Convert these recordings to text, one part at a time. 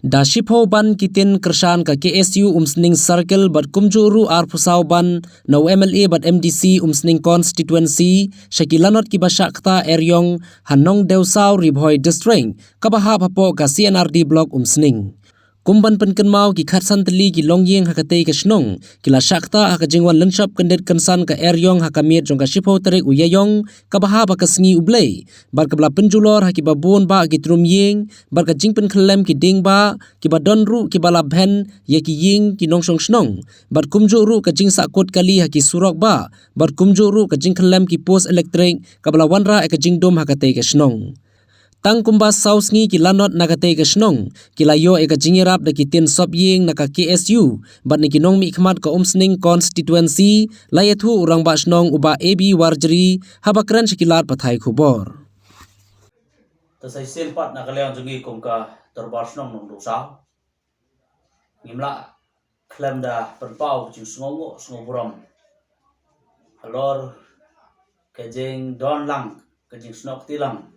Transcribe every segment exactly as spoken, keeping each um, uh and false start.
Da shiphew ban ki tin kyrshan ka K S U Umsning Circle bad kumjuh ruh arphew saw ban na u M L A bad M D C Umsning Constituency sha ki lanot kiba shah kata eriong ha Nongdewsaw, Ri Bhoi District, kaba hap hapoh ka C and R D Block Umsning. Kum ban pynkynmaw, ki khatsan tylli ki longïing ha katei ka shnong ki la shah kata ha ka jingwan lynshop kyndit kynsan ka eriong ha ka miet jong ka shiphew tarik u Ïaïong kaba hap ha ka sngi U Blei, bad kaba la pynjulor ha kiba bun bah ki trum ïing, bad ka jingpynkhyllem ki dieng bah, kiba don ruh kiba la bhen ïa ki ïing ki nongshong shnong, bad kumjuh ruh ka jingsahkut kali ha ki surok bah, bad kumjuh ruh ka jingkhyllem ki post elektrik kaba la wanrah ïa ka jingdum ha katei ka shnong. Tang kumba saw sngi ki lanot na katei ka shnong ki la ïoh ïa ka jingïarap da ki tin sop ïing na ka K S U bad na ki nongmihkhmat ka Umsning Constituency, la ïathuh u Rangbah Shnong u Bah A B Warjri haba kren sha ki lad pathai khubor. Te sa shisien pat na ka liang jong ngi kum ka Dorbar Shnong Nongdewsaw, ngim lah khlem da pynpaw ka jingsngewnguh sngewburom halor ka jingdon lang, ka jingsnoh kti lang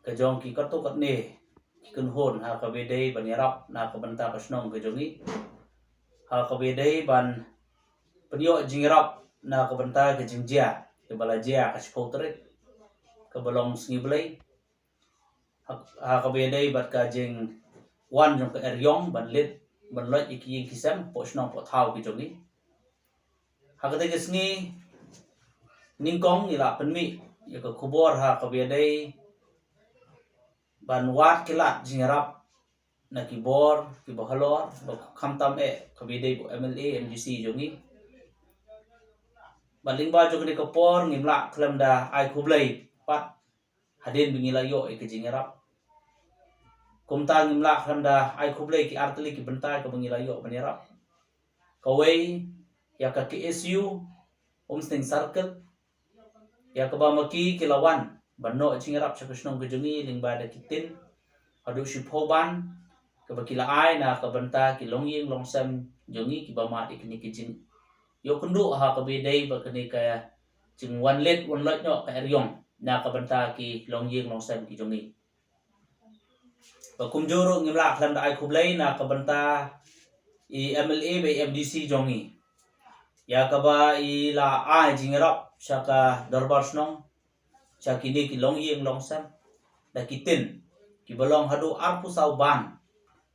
ka jong ki katto katne ki kynhun ha kaba ïadei ban ïarap na ka bynta ka shnong ka jong ngi, ha kaba ïadei ban pynïoh jingïarap na ka bynta ka jingjia kaba la jia ka shiphew tarik, kaba long Sngi Blei, ha, ha kaba ïadei bad ka jingwan jong ka eriong ban leit ban loit ïa ki ïing ki sem poh shnong poh thaw ki jong ngi. Ha katei ka sngi nyngkong ngi la pynmih ïa ka khubor ha kaba ïadei ban wad ki lad jingïarap na ki bor kiba halor, ba khamtam eh kaba ïadei bad u M L A M D C jong ngi. Bad lyngba jong kane ka por ngim lah khlem da ai khublei pat hadien ba ngi la ïoh ïa ka jingïarap. Kumta ngim lah khlem da ai khublei ki artylli ki bynta kaba ngi la ïoh ban ïarap. Kawei, ïa ka K S U Umsning Circle, ïa kaba ma ki ki la wan ban noh jingïarap sha ka shnong ka jong ngi lyngba da ki tin haduh shiphew ban kaba ki la ai na ka bynta ki longïing longsem jong ngi kiba mad ïa kine ki jingïoh kynduh ha kaba ïadei bad kane ka jingwan leit wan loit noh ka eriong na ka bynta ki longïing longsem ki jong ngi. Ba kumjuh ruh ngim lah khlem da ai khublei na ka bynta i M L A bad i M D C jong ngi, ïa kaba i la ai jingïarap sha ka Dorbar Shnong, sha kine ki longïing longsem da ki tin kiba long haduh arphew saw ban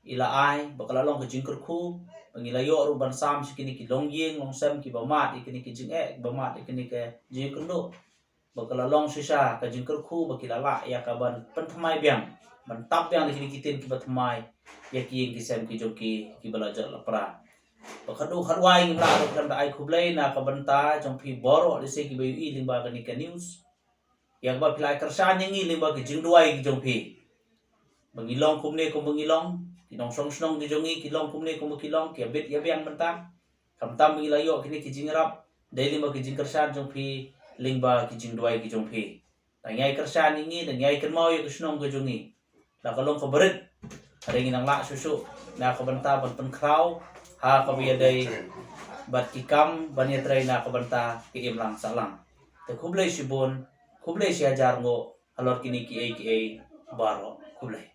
i la ai, ba ka la long ka jingkyrkhu ba ngi la ïoh ruh ban sam sha kine ki longïing longsem kiba mad ïa kine ki jingeh, kiba mad ïa kine ki jingkynduh, ba ka la long shisha ka jingkyrkhu ba ki la lah ïa ka ban pynthymmai biang, ban tap biang da kine ki tin kiba thymmai ïa ki ïing ki sem ki jong ki kiba la jot la pra. Ba khatduh khatwai ngim lah ruh khlem da ai khublei na ka bynta jong phi baroh lehse kiba ïohi lyngba kane ka news, ïa kaba phi la ai kyrshan ïa ngi lyngba ki jingduwai ki jong phi. Ba ngi long kumne kumba ngi long, ki nongshong shnong ki jong ngi ki long kumne kumba ki long, ki ïabit ïabiang bynta. Khamtam ba ngi la ïoh kine ki jingïarap dei lyngba ki jingkyrshan jong phi, lyngba ki jingduwai ki jong phi. Dang ïai kyrshan ïa ngi, dang ïai kynmaw ïa ka shnong ka jong ngi. La ka long kaba rit, hynrei ngi nang lah shuh shuh na ka bynta ban pynkhraw ha kaba ïadei bad ki kam ban ïatrei na ka bynta ka imlang sahlang. Te khublei shibun, khublei shihajar nguh halor kine kiei kiei baroh. Khublei.